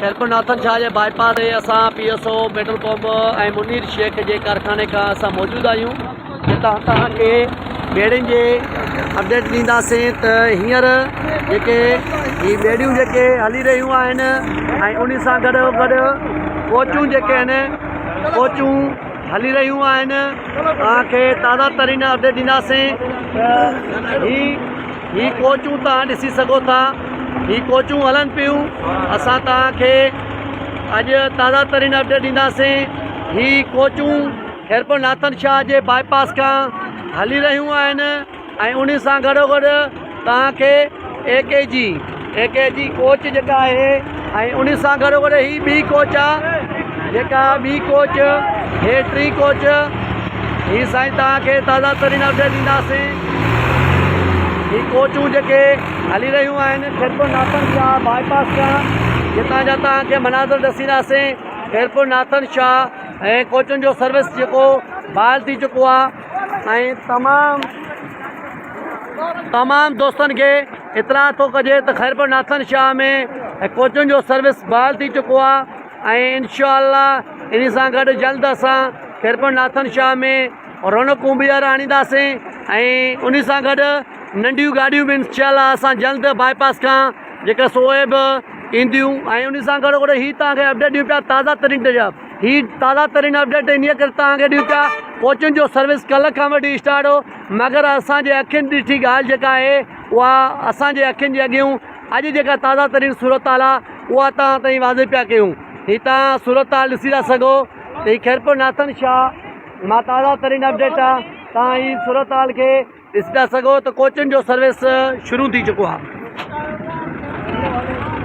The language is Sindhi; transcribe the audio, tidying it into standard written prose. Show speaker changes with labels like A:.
A: خيرپور ناٿن شاهه جي باء پاس تي اسان P S O petrol pump ۽ Munir Shaikh جي ڪارخاني کان اسان موجود آهيون جتان توهان کي ٻيڙين جي اپڊيٽ ڏينداسين ته هينئر جيڪي هي ٻيڙيون جيڪي هلي رهيون آهن ۽ ان سان گڏو گڏ ڪوچون جيڪي آهن ڪوچون هلي رهيون آهن توهان کي تازا ترين اپڊيٽ ڏينداسين ته هي هي ڪوچون توهان ڏسي سگهو ٿا هي ڪوچون هلن پيون اسان توهان کي اڄ تازا ترين اپڊيٽ ڏينداسين هي ڪوچون خيرپور ناٿن شاهه جي باء پاس کان هلي رهيون آهن ۽ ان سان گڏو گڏ توهان کي اي ڪي جي اي ڪي جي ڪوچ جيڪا آهي ۽ ان سان گڏو گڏ هي ٻي ڪوچ آ جيڪا ٻي ڪوچ هي ٽي ڪوچ هي سائين توهان کي تازا ترين اپڊيٽ ڏينداسين هي ڪوچون جيڪي هلي رهيون آهن خيرپور ناٿن شاهه باء پاس کان جتان جا توهان کي مناظر ڏسينداسين خيرپور ناٿن شاهه ۽ ڪوچن جو سروس جيڪو بحال ٿي چڪو آهي ۽ تمام تمام دوستن کي اطلاع ٿو ڪجي ته خيرپور ناٿن شاهه ۾ ڪوچن جو سروس بحال ٿي چڪو آهي ۽ انشاء الله انهي سان گڏ جلد اسان خيرپور ناٿن شاهه ۾ رونقون ٻيهر آڻينداسين ۽ انهي سان گڏ ننڍيون گاڏيون به انشاء الله اسان جلد باء پاس کان جيڪا سو اهي به اينديون ۽ انهي سان گڏو گڏ هي توهان کي اپڊيٽ ڏيون پيا تازا ترين هي تازا ترين اپڊيٽ انهي ڪري توهان کي ڏيون پيا ڪوچن جو سروس ڪلهه کان وٺي اسٽارٽ هو مگر اسان جي اکين ڏٺي ڳالهه جيڪا آهي اها اسان جي اکين جي اڳيون اڄ جيڪا تازا ترين صورتحال آهي اها توهان تائين واضح پيا ڪيون. هي توهان صورتحال ڏسي ٿا سگهو ته هي خيرپور ناٿن شاهه مان تازا ترين اپڊيٽ آهي توهان هي صورتحال کي ڏسي ٿا سگهو ته ڪوچن جو سروس شروع ٿي چڪو آهي.